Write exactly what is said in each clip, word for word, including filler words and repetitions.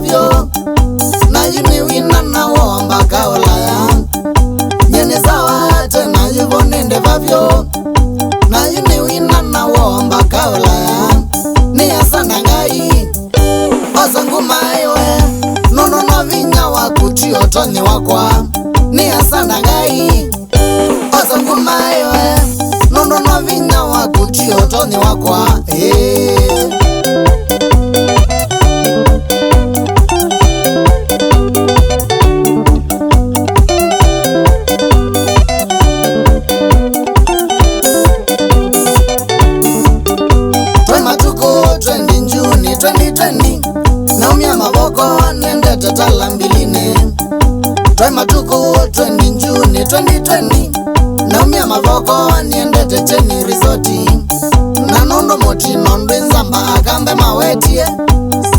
Vyo, na yu nĩ wina na womba kaolaya. Nye nĩ sawa tena yu vo nĩ ndeva vyo. Na yu nĩ wina na womba kaolaya. Nĩ asanda Ngai. Osa nguma ĩwe. Nũndũ no vinya waku ti ũtonyi wakwa. Nĩ asanda Ngai. Osa nguma ĩwe, nũndũ no vinya waku ti ũtonyi wakwa. Ĩĩ. Twĩ matukũ twenty June twenty twenty, naumia mavoko nendete tala mbilinĩ. Twĩ matukũ twenty June twenty twenty, naumia mavoko niendete Cheni Resort. Na nũndũ mũtino ndwĩ nzamba akambe mawetie,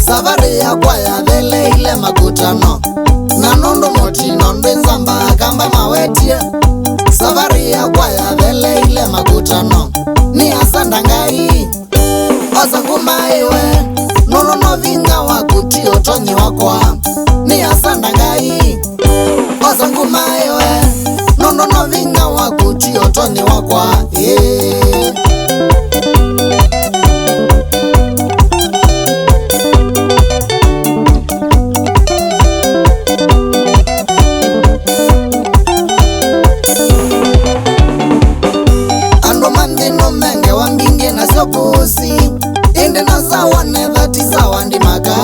savarĩ yakwa yatheleile makutano. Na nũndũ mũtino ndwĩ nzamba akambe mawetie, savarĩ yakwa yatheleile makutano. Nĩ asanda Ngai. Osa nguma ĩwe, nũndũ no vinya waku ti ũtonyi wakwa. Nĩ asanda Ngai. Osa nguma ĩwe, nũndũ no vinya waku ti ũtonyi wakwa. Ĩĩ. Andũ ma nthĩ no mengewa mbingĩ nasyo pusi, ĩndĩ no sawa netha ti sawa ndimaka.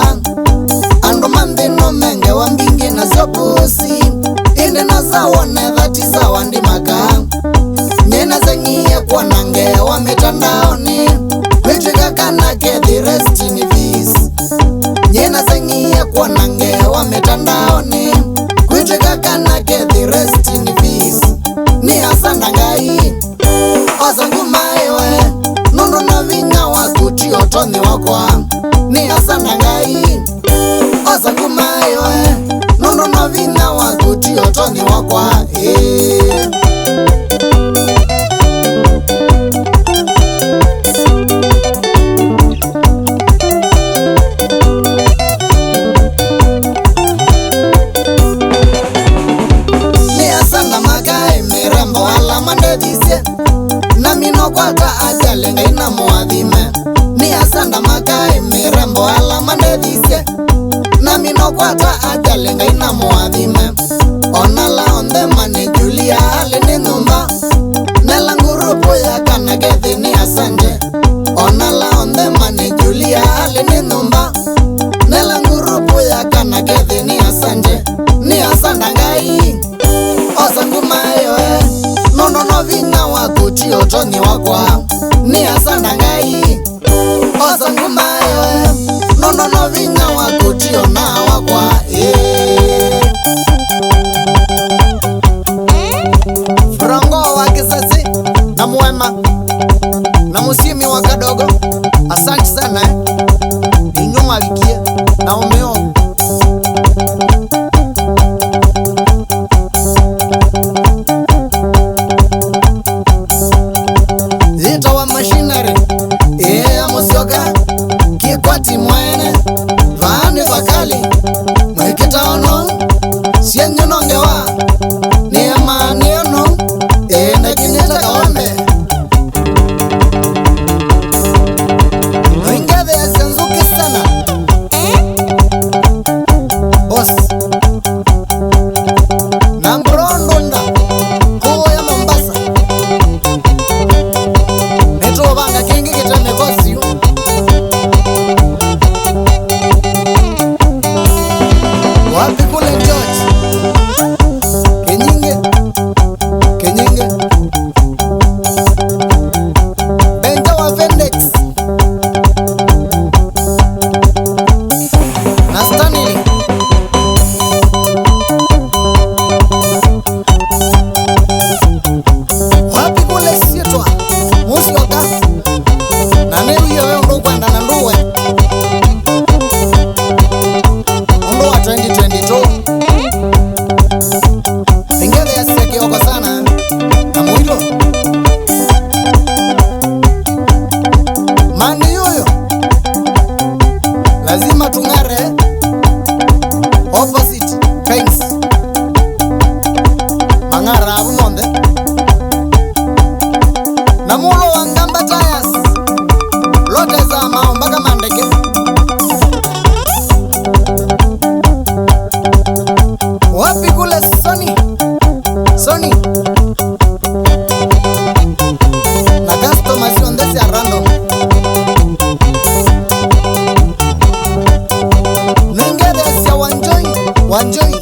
Andũ ma nthĩ no mengewa mbingĩ nasyo pusi, ĩndĩ no sawa netha ti sawa ndimaka. Nĩnaseng'ie kwona ngewa mĩtandaonĩ, kwĩtw'ĩka kana kethi rest in peace. Nĩnaseng'ie kwona ngewa mĩtandaonĩ, kwĩtw'ĩka kana kethi rest in peace. Nĩ asanda Ngai. Osa nguma ĩwe, nũndũ no vinya waku ti ũtonyi wakwa. Nĩ asanda Ngai. Osa nguma ĩwe, nũndũ no vinya waku ti ũtonyi wakwa. Ĩĩ. Nĩ asanda makaĩ mĩrembo ala mandethisye, nami nokwata Akyalĩ Ngai na mũathime. Nĩ asanda makaĩ mĩrembo ala mandethisye, nami nokwata Akyalĩ Ngai na mũathime. Ona ala onthe manĩjulia alĩ nĩ nyũmba, nela ngurupu ya kana kethi nĩ asande. Ona ala onthe manĩjulia alĩ nĩ nyũmba, nela ngurupu ya kana kethi nĩ asande. Nĩ asanda Ngai. Osa nguma ĩyo, eh, nũndũ no vinya waku ti ũtonyi wakwa. Nĩ asanda Ngai. Osa nguma ĩyo, eh, nũndũ no vinya waku ti ona wakwa. Eh. Franco wa Kisasi na Mwema na Musimi wa Kadogo, asante sana, eh. Inyu mwavikie na ũmeo. Yĩtawa machinery, ĩea mũsyoka, kĩkwati mwene, vaa nĩ vakali, mwĩkĩta ono, syenyu no ngewa, nĩ ema nĩ ono, ĩĩ na kinyĩta kawembe. Noingetheasya nzũkĩ sana. Boss. Na Mbũrondonda, kũũya Mombasa. Nĩtũũvanga kĩngĩ kĩtene kosi yu. Wapi kule George? Kinyinge. Kinyinge. Benja wa Phoenix. Na Stanley. Wapi kule Sietwa? Mũsyoka. Na nĩ wĩo we ũndũ ũkwenda na ndũwe. Ũndũ wa twenty twenty-two. Ingetheasya kĩoko sana na mũilo. Mani yuyu. Lazima tung'are. Wanjoi